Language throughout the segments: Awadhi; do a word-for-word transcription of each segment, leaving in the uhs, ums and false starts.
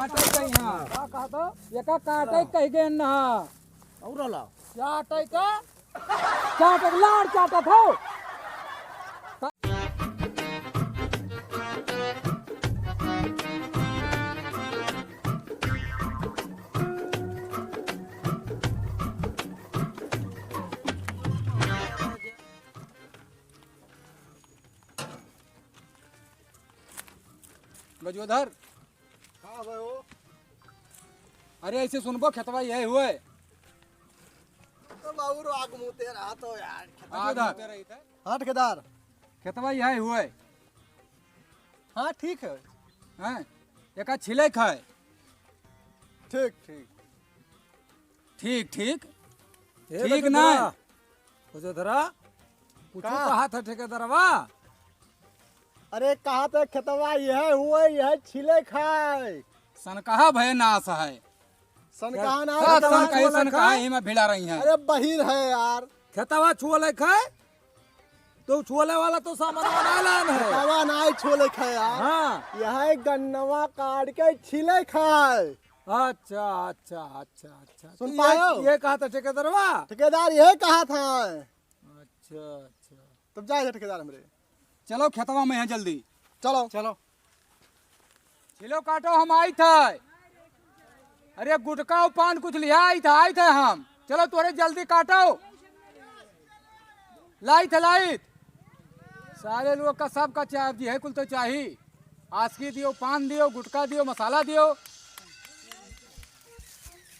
काटे कहीं हाँ। का कहत हो? एका काटे कही गए ना। और ला। चाटे का? चाटे का, लाड़ चाटत हो। गजोधर। हाँ भाई हो। अरे ऐसे सुनबो, खेतवा यही हुए। तो बाबू रो आग मुते रहा तो यार, खेतवा आग गजोधर। मुते रही थे। हाँ ठेकेदार। खेतवा यही हुए। हाँ ठीक है। हैं? एका छिले खाए। ठीक ठीक। ठीक ठीक। ए, ठीक ना। गजोधरा, कुछ का? कहा था ठेकेदारवा? अरे कहा था खेतवा यह हुए, यह छिले खाए। सन कहा भय नाश है। सन कहा ना, सब खेतवा सन कहे, छुअले सन कहा खाए। ही में भिड़ा रही हैं। अरे बहिर है यार। खेतवा छुअले खाए, तो छुअले वाला तो सामान वाला है। खेतवा ना ही छुअले खाए यार। हाँ। यह गन्नवा काट के छिले खाए। अच्छा, अच्छा, अच्छा, अच्छा। सुन तो पायो? ये, ये कहा था ठेकेदारवा? ठेकेदार ये कहा था। अच्छा, अच्छा। तब जाए थे ठेकेदार हमरे। चलो खेतवा में है जल्दी। चलो। चलो। छिलो काटो, हम आई थे। अरे गुटखा और पान कुछ लिया आई थे, आई थे हम। चलो तोरे जल्दी काटो। लाइत है, लाइत। सारे लोग का, सबका चाह दिए है, कुल तो चाही। आसकी दियो, पान दियो, गुटखा दियो, मसाला दियो।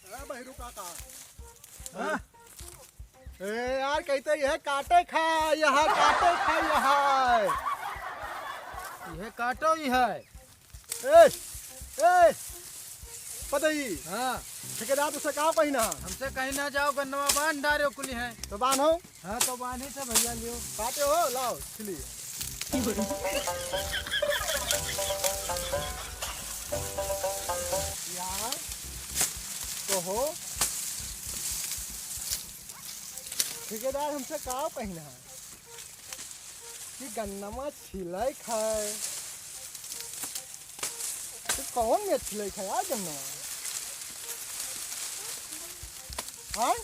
ए, बहिरू काका। हाँ? ए, यार, कहते यह काटे खा, यह काटे खा, यह। यह काटो ही है। ए, ए, पतई। हाँ। ठेकेदार तुझसे का पहिना? हमसे कहीं ना जाओ, गन्नवा बांध डारे कुली हैं। तो बांधो। हाँ, तो बांधे से भैया लियो। काटे हो, लाओ, छिली। यार, तो हो। ठेकेदार हमसे का पहिना है? कि गन्नमा छिलैक है। तू कौन में छिलैक है यार गन्नमा? हाँ?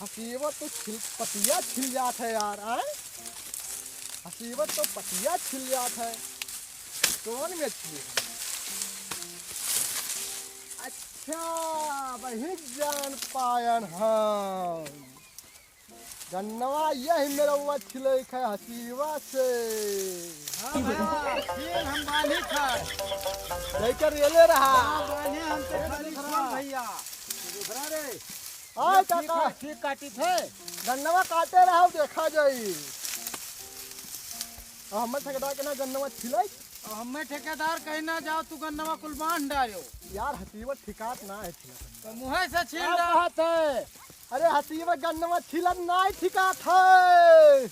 हसीवत तो छिल, पतिया छिल जात है यार, आय? हसीवत तो पतिया छिल जात है। कौन में छिल? अच्छा, वही जान पायन हम। गन्नवा यही मेरा हुआ छिलैक है हसीवा से। हाँ भैया, छील हम बांधी खाए। लेकर ये ले रहा। हाँ, बांधे हम तो खाली छील भैया। दूसरा रे। हाँ, ये ठीक काका। है, ठीक काटी थे। गन्नवा काटे रहा, देखा जाई। और हमर ठेकेदार के ना गन्नवा छिलैक। और हमें ठेकेदार कहीं ना जाओ, तू गन्नवा कुल बांध डालो। यार, हसीवा ठिकात ना है छिलैक। तो मुँहे से छील क्या डाल। बात है? अरे हसीवा गन्नवा छिलन नाई ठिकात है।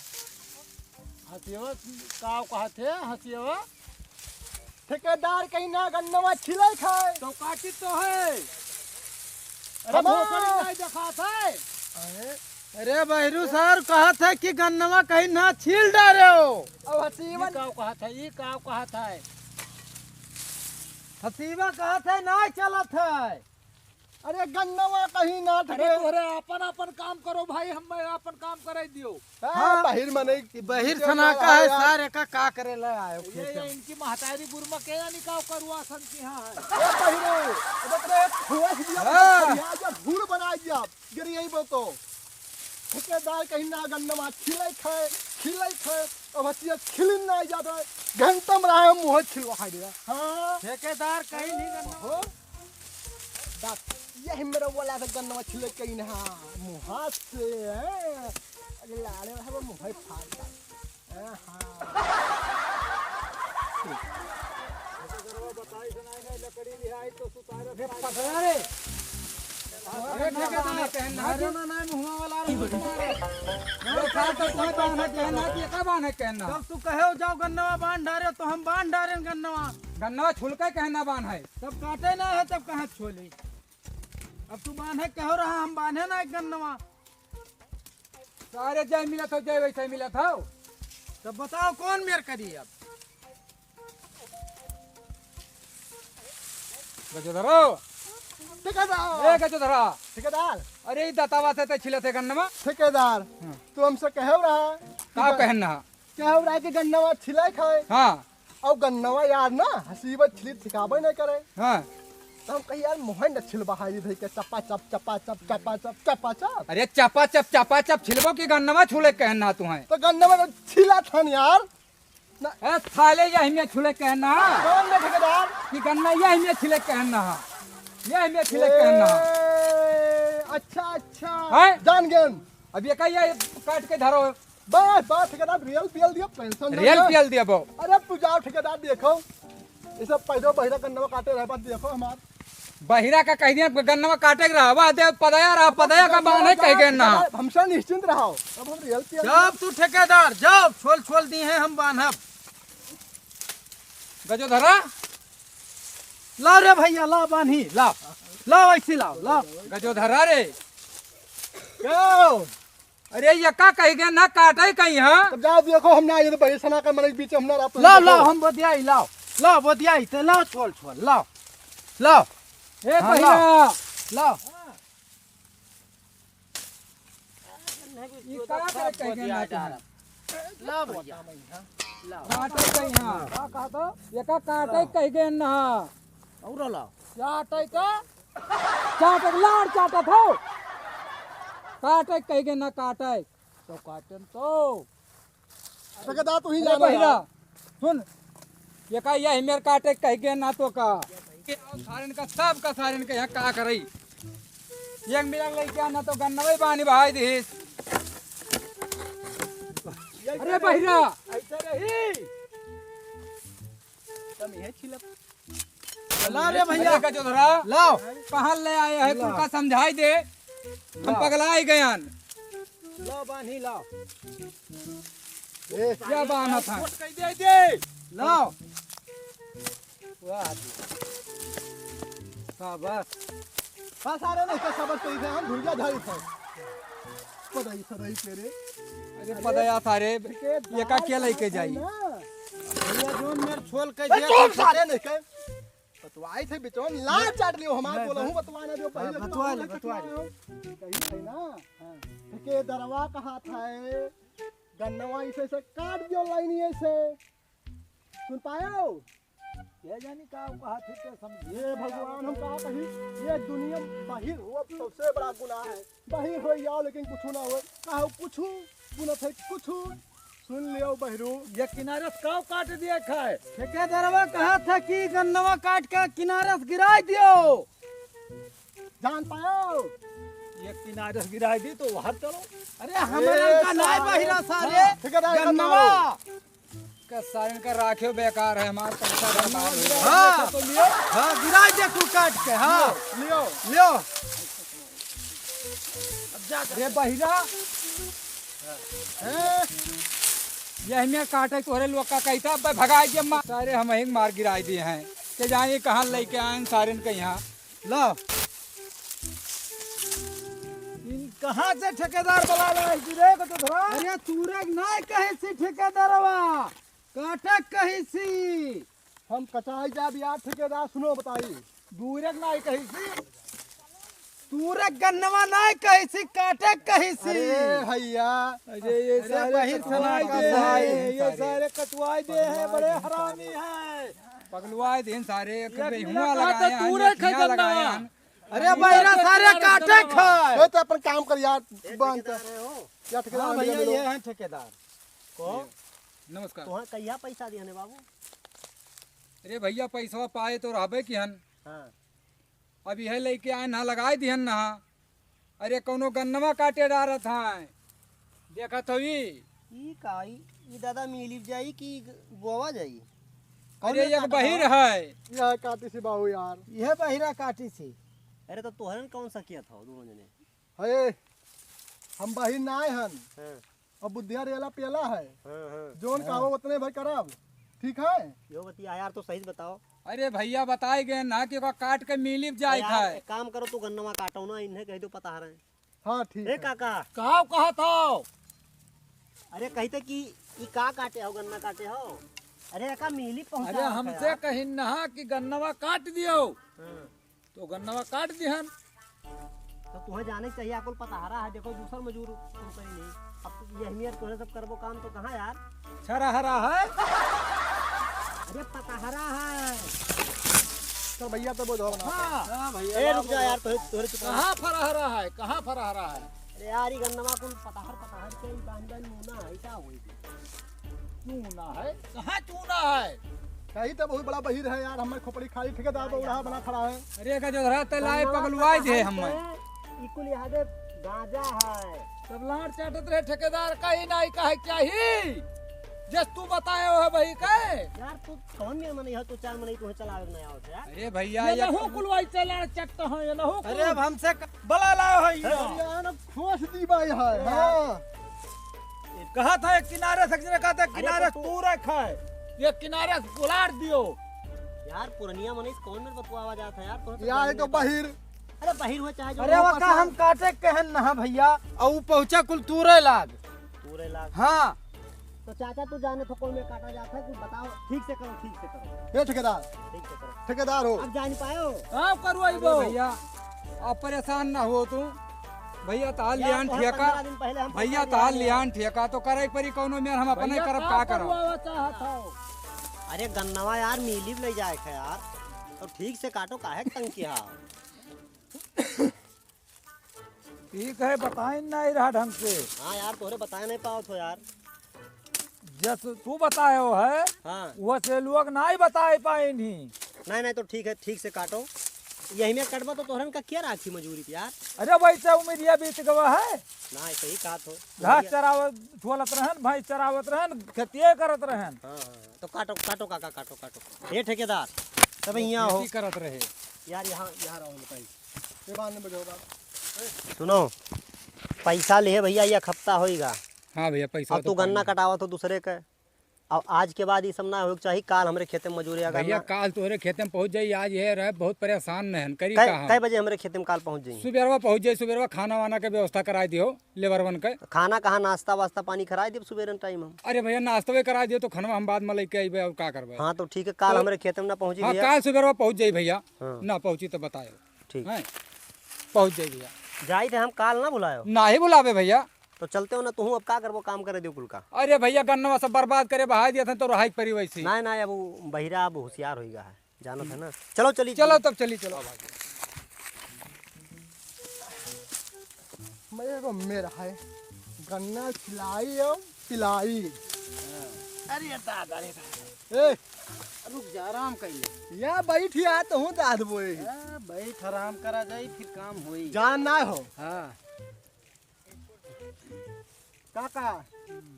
हसीवा का कहत है? हसीवा ठेकेदार कहीं ना गन्नवा छिलैक है। तो काटी तो है। अरे हमार भोसड़ी नाई देखात है। अरे, अरे बहिरू सर कहत है कि गन्नवा कहीं ना छील डालो। अब हसीवा ई का कहत है? ई का कहत है? हसीवा कहत है ना चलत है। अरे गन्नवा कहीं ना अरे ठेके। तोहरे आपन आपन काम करो भाई, हम आपन काम कराई दियो। हाँ, हाँ। बहिर मने ई बहिर के सना का है यार। सारे का, का करे ला आयो ये, खेत ये में। इनकी महतारी बुरमा के जानी का करुआ सन की हाँ है। ए बहिरो, अब अपने एक ठुआ ही दिया, हाँ। बढ़िया जा धूल बना दिया। गिर यही बोतो। ठेकेदार कहीं ना गन्नमा छिलैक है, छिलैक है, अब हतिया छिलिन ना जाता है। घंटा में रहा है, मुँह छिलवा खा दिया। हाँ। ठेकेदार कहीं नहीं गन्नमा। हो? बाप, यही मेरा वाला था गन्नवा छिलैक कहीं ना। मुँह से, हैं? अरे लाड़े वाला वो मुँह फाड़ दिया। अरे पकड़ा रे। अरे ठेकेदार, मारो ना, ना, मुँहवा वाला रे, मत मारो। अरे साहब, तो कोई बांध है कहना कि का बांध है कहना? तब तू कहे जाओ गन्नवा बांध डारे, तो हम बांध डारे गन्नवा। गन्नवा छुलके कहना बांध है। तब काटे ना है, तब कहाँ छोले? अब तू बांधे कहो रहा, हम बांधे ना एक गन्नवा। सारे जय मिलत हो, जय वैसे मिलत हो। तब बताओ कौन मेर करी अब? गजोधरो। ठेकेदार। ए गजोधरा। ठेकेदार। अरे ई दतावा से ते छिलत है गन्नवा। ठेकेदार। हाँ। तू हमसे कहेव रहा कि का ग-, कहन रहा? कहेव रहा कि गन्नवा छिले खाए। हाँ। और गन्नवा यार ना हसीबत छिली ठिकाबे नहीं करे। हाँ। तो हम कही यार मोहन न छिलबहाई धई के चपा चप, चपा चप, चपा चप, चपा चप। अरे चपा चप, चपा चप छिलबो कि गन्नवा छुले कहन रहा तू है? तो गन्नवा तो छिला था यार। ना। ए, साले यही में छिले कहना। कौन बे ठेकेदार? कि गन्ना यही में छिले कहना। यही में छिले कहना। ए, अच्छा, अच्छा। हैं? जान गए हम। अब ये का ये काट के धरो। बस, बस, ठेकेदार, रियल पियल दियो, पेंशन रियल दियो। पियल दियो बो। अरे, अब तू जाओ, ठेकेदार, देखो। ये सब पैदो बहिरा गन्नवा काटे रहे, बात देखो हमार। बहिरा का कह दिया, गन्नवा काटे के रहा, वाह, दे, पदया रहा, पदया का बांधे कह गए ना। हमसे निश्चिंत रहो, अब हम रियल पियल जब तू ठेकेदार, जब छोल, छोल दी हैं हम बांधब। गजोधरा, लाओ रे भैया, लाओ बांधी, लाओ, लाओ ऐसी लाओ, लाओ। गजोधरा रे। क्यों? अरे, ये का कही गए ना काटे कहीं, हाँ? तब जाओ देखो, हम ना आए तो बड़ी सना का मने बीच हम ना रात लाओ, लाओ, हम बदियाई, लाओ, लाओ, बदियाई, ते लाओ, छोल, छोल, लाओ, लाओ। ए, हाँ, भैया। लाओ। लाओ। ये का करे कही गए ना तुम? लाओ भैया। लाओ। काटे कहीं, हाँ। का कहा था? ये का काटे कही गए ना? और लाओ। चाटे का? चाटे, लाड़ चाटत हो। काटे कह के ना काटे। तो काटन तो। ठेकेदार तू ही अरे जानो बहिरा, यार। सुन। ये का ये मेर काटे कह के ना तो का। सारन का सब का सारन के यहाँ का करई। एक मिला लेके आना तो गन्नवे बानी भाई दिस। अरे बहिरा। ऐसे रही। तुम ये छिलप ला रे भैया। अरे गजोधरा, लाओ। कहाँ ले आए हैं? ला। तुमका समझाई दे, हम ला। पगला ही गयान। लाओ बान्ही लाओ। ए, क्या बान्हा था? छोट कह दे दे। लाओ। वाह जी। शाबाश। बस आ रहे ना, इसका सबक तो इसे हम भूल जा, धरी था। पदाई सदाई तेरे। अरे पदाया सारे, ये का क्या लेके जाई? भैया जोन मेर छोल के ए, दिया चुप था। सारे नहीं के। पतवाई थे बिचौन, लाल चाट लियो हमार। मैं बोला हूँ, बतवा ना दियो, हाँ, पहले बतवा ले, बतवा ले। कही थे ना। हाँ। के दरवा कहा था ए? गन्नवा इसे से काट दियो लाइन ये से। सुन पायो? ये जानी का कहा थे तो समझ। ये भगवान हम कहा कही, ये दुनिया में बाहिर हो अब सबसे बड़ा गुनाह है। बाहिर हो जाओ लेकिन कुछ ना हो, कहो कुछ गुना थे कुछ। सुन लियो बहिरू। ये किनारे से काव काट दिया खाए। ठेकेदारवा कहा था कि गन्नवा काट के किनारे से गिराई दियो। जान पायो? ये किनारे से गिराई दी तो वहां चलो। अरे हमारा ए, का नाय सारे। बहिरा सारे। हाँ, ठेकेदार का गन्नवा। नाम। का सारे इनका राखे बेकार है, हमारा पैसा बर्बाद हो गया। हाँ। तो लियो। हाँ, गिराई दे तू काट के, हाँ। लियो। लियो। रे बहिरा। हैं? यही में काटे तोहरे लोग का कहता, अब भगाई दे मार। सारे हम ही मार गिराई दिए हैं। के जाने कहाँ लेके आए हैं सारे इनके यहाँ। ला। इन कहाँ से ठेकेदार बुला लाए जी रे, को तो धरा। अरे तूरे नाय कहे सी ठेकेदारवा। काटे कहे सी। हम कटाई जाब यार ठेकेदार, सुनो बताई। दूरक नाई कही सी। दूरक गन्नवा नाई कही सी, काटक कही सी। अरे भैया। अरे ये अरे सारे बहिर कटवाई सनाई दे दे हैं, हैं, ये सारे। सारे कटवाई दे हैं, बड़े हरामी हैं। पगलवाई दे हैं सारे, एक एक मिनट बेहुआ का लगाए तो हैं, दूरक है अखियाँ गन्नवा। लगाए हैं। अरे बहिरा सारे काटक है। ए, तो अपन काम कर यार, बांध के। ठेकेदार है हो? क्या ठेकेदार हाँ भैया, मिलो? ये हैं ठेकेदार। को? नमस्कार। तोहरा कहिया पैसा दिहने बाबू? अरे भैया, पैसवा पाए तो रहबे किहन। हाँ। अब यह लेके आए ना, लगाए दिहन ना। अरे कौनो गन्नवा काटे डारत हैं। देखत हवी। ई का, ई, ई दादा मिली जाई कि बोवा जाई? अरे कौन एक दादा बहिर हो? है। यह काटी सी बाबू यार। यह बहिरा काटी सी। अरे तो तोहरन कौन सा किया था दोनों जने? हे, हम बहिर ना आए हन। हाँ। अब बुद्धिया रेला पेला है। हाँ, हाँ। जोन हाँ। कहो उतने भाई करब। ठीक है? यो बतिया यार, तो सही से बताओ। अरे भैया, बताए गए ना कि ओका काट के मिली जाए यार, खाए। एक काम करो, तू गन्नवा काटो ना, इन्हें कह दो पता रहे। हाँ, ठीक ए है। काका। का कहा था? अरे कहते कि ई का काटे हो, गन्ना काटे हो? अरे, एका मिली पहुँचा अरे, रखा हमसे यार। कहिन नहा कि गन्नवा काट दियो। हाँ। तो गन्नवा काट दिहन। तो तुहें जाने के चाहिए, कुल पतहरा है, देखो दूसर मजूर तुम करी नहीं। अब यह मियाँ तोहरे सब करबो काम तो कहाँ यार? छरहरा है। अरे पतहरा है। तो भैया तो बोझो ना। हाँ। हाँ भैया, ए, रुक जा यार, तोहरे, तोहरे चुप रह। कहाँ फरहरा है, कहाँ फरहरा है? अरे यार, ई गन्नवा कुल पतहर, पतहर के ई बांध बांध मुना है, का होई? चूना है? कहाँ चूना है? कहीं तो बहुत बड़ा बहिर है यार, हमारे खोपड़ी खाली ठेकेदार बउरहा बना खड़ा है। अरे का जो रहा ते लाए गन्नवा पगलुआई दे पतहर हमें। के ई कुल यादे गांजा है। सब लाड़ चाटत रहे ठेकेदार, कहीं नहीं कहे चाही। जस तू बताए हो है भाई के। यार तू कौन मेर मनई है, तू चार मनई तुहे चलावे के नहीं आवत है यार। अरे भैया, ये ये लहू कुल वही चलाड़ चट्ट है, ये लहू कुल। अरे अब हमसे क-, बला लाओ है ये। अरे यार, अब खोस दी भाई है, हाँ। कहा था एक किनारे से, किनारे कहा था अरे किनारे तो तू तू रखा है। ये किनारे से बुलाड़ दियो। यार पुरनिया मनई से कौन मेर बतुआवा जात है यार, तोहे तो यार, ये तो बहिर। अरे बहिर हुए चाहे जो अरे वो वो का पसंद। हम काटे कहन ना भैया, और वो पहुँचा कुल तूरे लाग। तूरे लाग। हाँ। तो चाचा तू जाने तो कौन में काटा जाता है, तू बताओ, ठीक से करो, ठीक से करो। ये ठेकेदार, ठीक से करो। ठेकेदार हो। अब जान पायो। हाँ, करवाई अरे दो। भैया, अब परेशान ना हो तू। भैया, ताल यार, लियान तोहरा ठेका। पंद्रह दिन पहले हम भैया, पैसा ताल लिया लियान ठेका तो करे परी कौनो मेर, हम अपने भैया, करब का का करब? करवावा चाहत हो? अरे गन्नवा यार, मिली ले जाए है यार, तो ठीक से काटो, काहे के तंग किया? ठीक है, बताइन नहीं रहा ढंग से। हाँ यार, तोहरे बताए नहीं पावत हो यार। जस तू बतायो है, हाँ। वसे लोग नहीं बताए पाइन ही। नहीं, नहीं, तो ठीक है, ठीक से काटो। यही में कटबा तो तोहरन का क्या राखी मजूरी पे यार? अरे भाई, से उमिरिया बीत गवा है। ना, सही कहा तो। घास चरावत, झोलत रहन, भैंस चरावत रहन, खेतिये करत रहन। हाँ, हाँ, हाँ। तो काटो, काटो काका, काटो, काटो। हे ठेकेदार, सब यहाँ हो। खेती करत रहे। यार, यहाँ, यहाँ रहो, बताइए। ये बांध में बैठो बाबा। सुनो, पैसा लिहे भैया, एक हफ्ता होइगा। हाँ भैया, पैसा अब तो तू गन्ना काट लिया। कटावत हो दूसरे के। अब आज के बाद ये सब ना होए के चाही। काल हमरे खेते में मजूरी अगर भैया, ना काल तोहरे खेते में पहुँच जाई। आज ये रहे बहुत परेशान नहन, करी कै, का हम? कै बजे हमरे खेते में काल पहुँच जाई? सुबेरवा पहुँच जाई, सुबेरवा खाना वाना के व्यवस्था कराई दियो लेबरवन के। खाना कहाँ, नाश्ता वास्ता पानी कराई देब सुबेरे टाइम हम। अरे भैया, नाश्तवे कराई दियो तो खाना हम बाद में लेके अइबे, और का करबे? हाँ तो ठीक है, काल तो हमरे खेते में ना पहुँची हाँ, भैया। काल सुबेरवा पहुँच जाई भैया। हाँ। ना पहुँची तो बतायो। ठीक। हैं? पहुँच जाई भैया। जाई थे हम, काल ना बुलायो। ना ही बुलावे भैया। तो चलते हो ना, तुहूँ अब का करबो, काम करे दियो कुल का। अरे भैया, गन्नवा सब बर्बाद करे, बहाई दिया था तो रहाई परी वैसे। नहीं, नहीं, अब वो बहिरा अब होशियार होइगा है, जानत है ना। चलो, चली। चलो तब चली, चलो। मैं एगो मेरा है, गन्ना खिलाई और पिलाई। अरे दादा, अरे दादा। ए, रुक जा, आराम कर ले। या बैठ या, तो हूँ दाद बोए। आ, बैठ, आराम करा जाई, फिर काम होई। जान ना हो। हाँ। काका,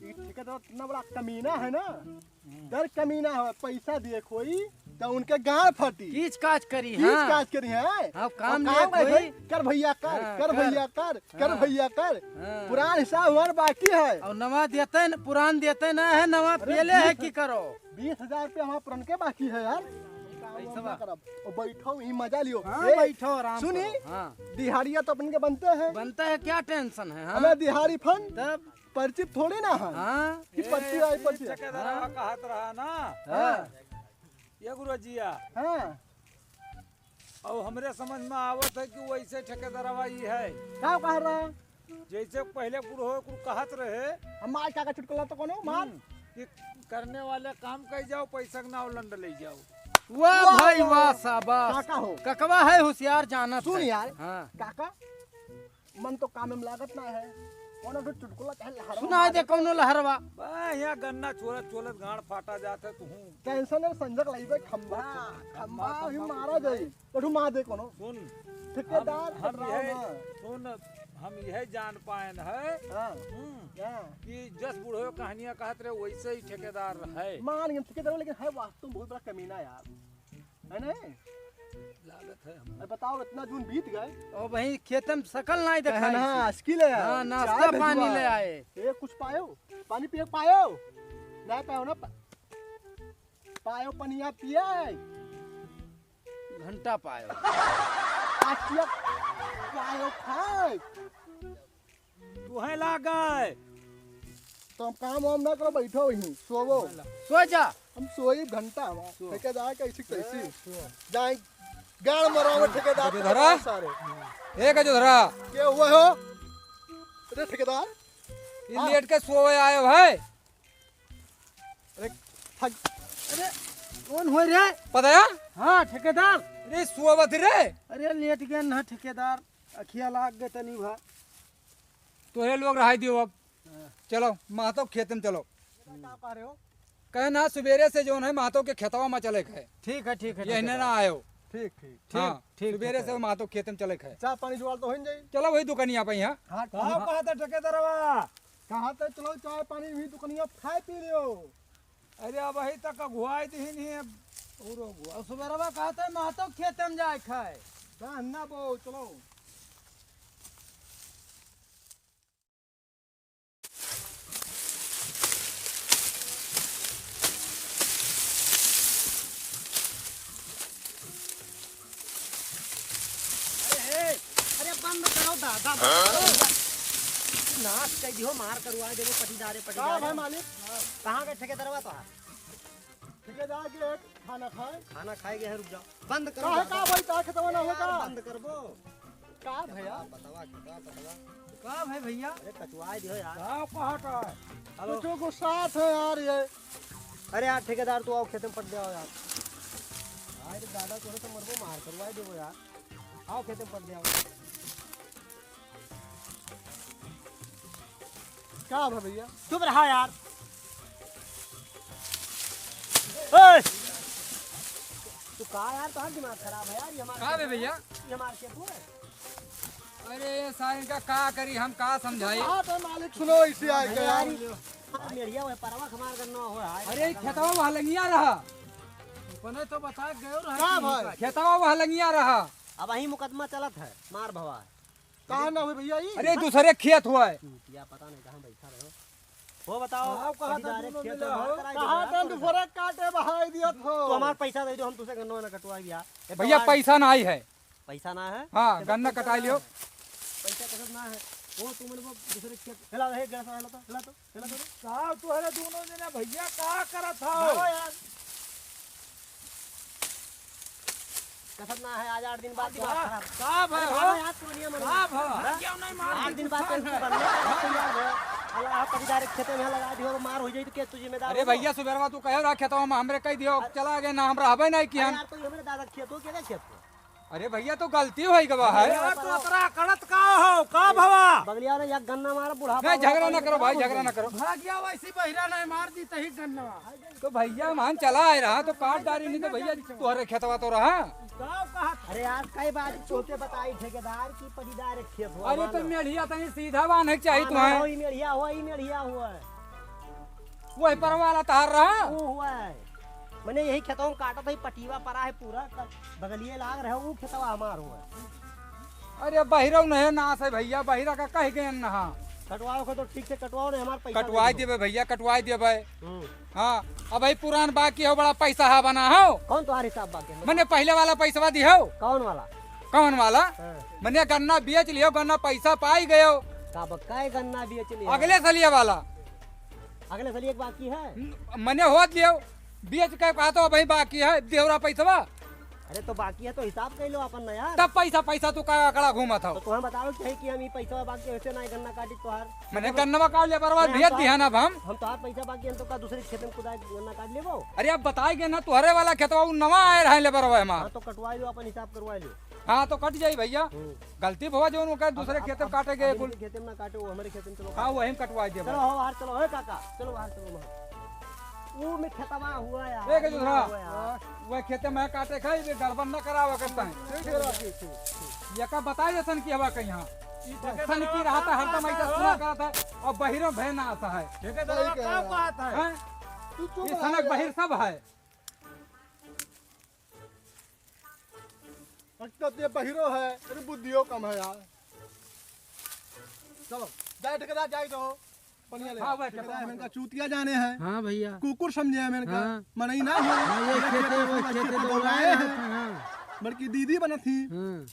ई ठेकेदार इतना बड़ा कमीना है ना, हम्म। डर कमीना है, पैसा दिए कोई तो उनके गांड फटी। कीच काच करी, कीच हाँ। काच करी है। हाँ, काम और काम नहीं है कोई। कोई, कर भैया कर, हाँ, कर कर। भैया कर, कर हाँ। भैया कर। हाँ। पुरान हिसाब हमार बाकी है। और नवा देते न, पुरान देते ना है, नवा अरे पेले है बीस की करो। बीस हजार रुपया हमार पुरनके बाकी है यार। काम ऐसा वाम ना बा। करब। और बैठो, ई मजा लियो। हाँ, ए, बैठो, आराम सुनी? करो। हाँ। दिहाड़िया तो अपन के बनते हैं। बनता है, क्या tension है, हाँ? हमें दिहाड़ी फंड तब? पर्ची थोड़ी ना है हाँ। कि पर्ची ए, आई, ई पर्ची। ठेकेदारवा हाँ। कहत रहा ना। हाँ। ये गुरुजिया। हाँ। और हमरे समझ में आवत है कि वैसे ठेकेदारवा ई है। का कह रहा? जैसे पहले बुढ़ो कुल कहत रहे। हम आज का, का चुटकुला तो कोनो मार। हम्म, कि करने वाले काम कई जाओ, पैसा के नाव लंड ले जाओ। वाह वाह, भाई वाह, वाह, वाह। शाबाश। काका हो। ककवा है होशियार, जानत सुन है। यार, हाँ। काका, मन तो काम में लागत ना है। कोनो तो चुटकुला चाहे लहरवा सुना मार दे, दे। कौनो लहरवा। बा, यहाँ गन्ना छोलत छोलत गांड फाटा जात है, तू हूँ। Tension है, संजक लाइबे खंबा, हाँ, खंबा खंबा, ही खंबा मारा कुछ जाई। नहीं। तो मार दे कोनो। सुन, ठेकेदार हम, हम पकड़ाओ यह, ना। सुन, हम यह जान पाएन है, हाँ। हम्म, हाँ। कि जस बुढ़ो कहानियां कहत रहे, वैसे ही ठेकेदार है। मान गए ठेकेदार, लेकिन है वास्तव में बहुत बड़ा कमीना यार, है नहीं? लागत है हम। अरे बताओ, इतना जून बीत गए। ओ भाई, खेत में शकल नहीं कहे दिखाई ना, से। आजकल है यार। हाँ, नाश्ता चाय पानी भेजवा। ले आए। ए, कुछ पायो? पानी पिए पायो? नहीं पायो ना? पा-, पायो पनिया पिए? घंटा पायो। आखिया पायो खाए। तुहे लागे। तो हम काम वाम ना करो, बैठो ही, सोवो। सो जा। हम सोई घंटा बा। सो। ठेकेदार कैसी तैसी। सो। जाए गाड़ मरावे ठेकेदार के धरा। सारे। ए गजो धरा। के हुआ हो? अरे ठेकेदार। ये हाँ। लेट के सोए आए भाई। अरे, थक-, अरे, कौन होय रे? पता है? हाँ, ठेकेदार। अरे, सोवत रे। अरे, लेट गए ना ठेकेदार, अखिया लाग गए तनी भा। तोहरे लोग रहाई दियो अब। हाँ। चलो, महतो खेते में चलो। का कह रहे हो? कहे ना, सुबेरे से जौन है, महतो के खेतवा में चले के है। ठीक है, ठीक है, यही ठेकेदार। ना आयो। ठीक, ठीक। हाँ, ठीक, सुबेरे से ठेकेदार। महतो खेते में चले के है। चाय पानी जुगाड़ तो हो ही जाई। चलो, वही दुकानिया पे यहाँ। हाँ, का हाँ। कहा था ठेकेदारवा? कहा था, चलो, चाय पानी भी दुकानिया खाए पी लियो। अरे, अब वही तक अगुआई दी नहीं है, और अगुआ। और सुबेरवा कहते हैं, महतो खेते में जाए खाए। का ना बो, चलो। अरे, हे, अरे, बंद करो दादा, बंद करो। नाश कर दियो, मार करवा देबो, पटीदारे, का पटीदारे। भाई मालिक? कहाँ के ठेकेदारवा तो है? ठेकेदार के एक खाना खाए। खाना खाए गए हैं, रुक जाओ। बंद करो काहे दादा। का भाई, का खेतवा ना अरे होता? यार, बंद करबो। का भैया? बतावा, बतावा, बतावा। का भाई भैया? अरे कचुआई दियो यार। का कहत है? हेलो। कुछ गुस्सा है यार ये। अरे यार ठेकेदार, तू आओ खेते में पट जाओ यार। अरे दादा, तोरे तो मरबो, मार करवाई देबो यार। आओ खेते में पट जाओ। का भा भैया? चुप रहा यार। ओए! तू का यार, तोहार दिमाग खराब है यार, ये हमार का खेत बे है, भैया? ये हमार खेत है। अरे ये साइन का का करी, हम का समझाई? हाँ तो मालिक सुनो, इसे आए अरे क्या? यार, ये मेढ़िया हुआ है, परवा हमार गन्ना हुआ है। अरे ये खेतवा वहाँ लंगिया रहा। अपने तो बता गयो रहा का कि भाई? खेतवा वहाँ लंगिया रहा। अब वही मुकदमा चलत है, मार भवा है। कहाँ ना हुए भैया ई? अरे, दूसरे खेत हुआ है। चूतिया, पता नहीं कहाँ बैठा रहो। हो बताओ, आओ, कहाँ कभी था direct दोनों खेत मिला में हो? मार कराई कहाँ देबो था यार, दूसरे काटे बहाई दिया तो? तो हमार पैसा दे दो, हम तुसे गन्ना ना कटवाई यार। ए, भैया, तो पैसा ना आई है। पैसा ना है? हाँ, तो गन्ना पैसा कटाई ना लियो। है। पैसा कसम ना है। वो तुम लोग दूसरे खेत, हिला, हे, गैस वाला तो, हिला तो। चला करो। साहब, तोहरे दोनों जने भैया का करत हो? भागो यार। कसम ना है, आज आठ दिन बाद दिमाग खराब। का भाई अरे हो? भागो यार, तू नहीं मन का भाई? हाँ? क्यों नहीं मार आठ दिन बाद तेरे को बनना है, तैयार है। अल्लाह, आप कभी direct खेते में लगा दियो, मार हो जाई तो के तू जिम्मेदार अरे हो? भैया, सुबेरवा तू कहे रहा खेतवा में हमरे कह दियो, अरे चला गए ना, हम रहबे नहीं अरे किया। यार, तो ये हमारे दादा के खेत हो, क्या खेत हो? अरे भैया, तो गलती होइ गवा है। अरे यार, तो अतरा कड़त का हो, का भवा? बगलिया ने एक गन्ना मारा, बुढ़ा नहीं, झगड़ा ना करो भाई, झगड़ा ना करो। भागिया वैसी बहिरा नहीं मार दी तही गन्नवा। तो भैया, मान चला आए रहा, तो काट डारी नहीं तो भैया, तोहरे खेतवा तो रहा। गाँव कहा। अरे यार, कई बात तोते बताई ठेकेदार की पटीदार एक खेत हुआ अरे तो मानो। मेढ़िया तनी सीधा बांधे के चाहिए हाँ, तुम्हें। वही मेढ़िया हुआ, ही मेढ़िया हुआ। वही पर वाला तहार रहा। वो हुआ है। मने यही खेतवा में काटत है, पटीवा परा है पूरा, तब बगलिए लाग रहे, ऊ खेतवा हमार हुआ। अरे बहिरौ नहीं नास है भैया, बहिरा का कह गए नहा। कटवाओ को तो ठीक से कटवाओ, नहीं हमार पैसा कटवाई दे दो। देबे भैया, कटवाई देबे। हम्म। हाँ, अब भाई पुरान बाकी हो, बड़ा पैसा हा बना हो। कौन तुम्हारे हिसाब बाकी है? मने पहले वाला पैसवा दी हो। कौन वाला? कौन वाला? हाँ। मने गन्ना बेच लियो, गन्ना पैसा पाई गयो। का बक्का है गन्ना बेच लियो? अगले सलिया वाला। अगले साल एक बाकी है। न-, मने होत लियो, बेच के कहा तो अबहीं बाकी है, देवरा पैसवा। अरे तो बाकी है तो हिसाब कर लो अपन ना यार। तब पैसा, पैसा तू का आंकड़ा घूमत हो? तो तुम्हें बताओ कि है कि हम ई पैसा बाकी ऐसे ना गन्ना काटी तोहार। मने गन्नवा काट ले, बर्बाद नहीं, भेज हम दिया ना अब हम। हम तोहार पैसा बाकी हम तो का दूसरे खेत में कुदाई गन्ना काट लेबो। अरे अब बताए गए ना, तोहरे वाला खेतवा उ नवा आए रहे ले बरवा हमार। हाँ तो कटवाई लो, अपन हिसाब करवाई लो। हाँ, तो कट जाई भैया। हम्म। गलती भवा जौन ओकर दूसरे अब, खेते में अब, काटे गए अब कुल। इनके खेते में ना काटे, वो हमारे खेते में चलो। हाँ, वही में कटवा दे चलो, भाई। हो बाहर चलो, हे काका, चलो बाहर चलो बाहर। वो में खेतवा हुआ यार, ए, के दूसरा? हुआ यार। वह खेते में काटे खाई, ये गड़बड़ ना करावा करता है। ठीक है, ठीक, ठीक, ठीक। ये का बताए जैसन की हवा कहीं यहाँ। ई ठेकेदार सन की रहा था, हरदम ऐसा सुना करता है, और बहिरों भय ना आता है। ठेकेदार सही कह का रहा। बात है? हैं? तू चुप ये रह सनक जा। बहिर सब है। एक तो ते बहिरो है, तेरी बुद्धियो कम है यार। चलो, जाए ठेकेदार, जाए तो, बढ़िया ले। हाँ, भाई, ठेकेदार, ठेकेदार। इनका चूतिया जाने हैं। हाँ, भैया। कुकुर समझे हैं इनका। हाँ। मनई ना हो। हाँ, ये इनका खेते, खेत वो में खेते खेत दौड़ाए दौड़ाए हैं। हैं, हाँ। बल्कि दीदी बनत ही। हाँ।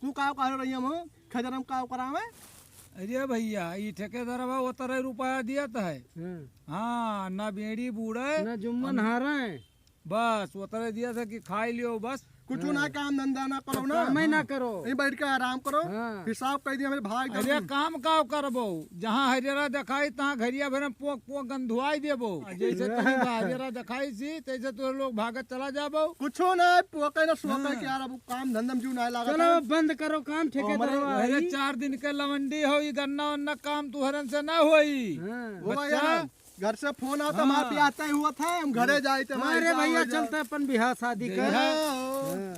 तू का कह रही हम, खजरम का करावे? अरे भइया, ई ठेकेदारवा ओतरे रुपया दियत है। हाँ। हाँ, ना बेड़ी बूड़े, ना जुम्मन हारे। बस, ओतरे दियत है कि खाई लियो बस। कुछ ना, हाँ। काम धंधा ना करो ना। कामे ना करो। यहीं बैठ के आराम करो। हाँ। हिसाब कर दिया, मेरे भाग अरे जाओ। काम का करबो? जहाँ हरियरा देखाई, तहाँ घरिया भर में पोक पोक गंधुआई देबो। जैसे तनी हरियरा देखाई सी, तैसे तोहरे लोग भागत चला जाबो। कुछो ना, पोके ना सोके हाँ। के यार, अब काम धंधा में जीव ना लागत चलो, है। बंद करो काम, ठेकेदार हमारे भाई। अरे चार दिन के लवंडी हो, ई गन्ना वन्ना काम तुहरन से ना होई। हाँ। वो बच्चा। यार, घर से फोन आता, हाँ। मार पियाता ही हुआ था, हम घरे जाए थे, हाँ, हमारे अरे जाओ, भइया, जाओ। चलते अपन बियाह शादी जय कर। हो। हाँ।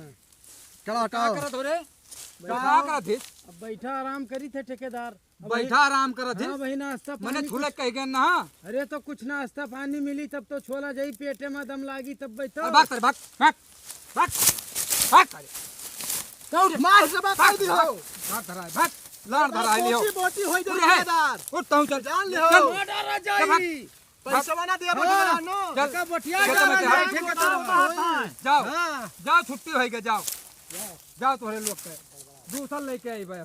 चलो, का हटाओ। करत हो रे? का? का करत है? अब बैठा आराम करी थे ठेकेदार। अब बैठा वही आराम करत है? हाँ, वही नाश्ता मने पानी छुले कुछ कह गए ना। अरे, तो कुछ नाश्ता पानी मिली, तब तो छोला जाई पेटे में, दम लागी, तब बैठो। अरे, भाग, अरे, भाग, भाग, भाग, भाग, अरे। जाओ रे। मार से बात भाग, कर दी हो। भाग, भाग, धरा है, भाग। लाड़ धरा है, लियो। बोटी, बोटी होई जाई उठ रे। ठेकेदार। उठ, तू चल। जान ले चल। हो। चल, भाग। पैसा ना दे, हाँ। बटुआ, नो। चल। एका बटिया चल, डाला चल, जाए, चल। ठेकेदार। हाँ। जाओ। हाँ। जाओ, छुट्टी होई गई, जाओ। जाओ, तोहरे लोग के। दूसर लेके आई भाई।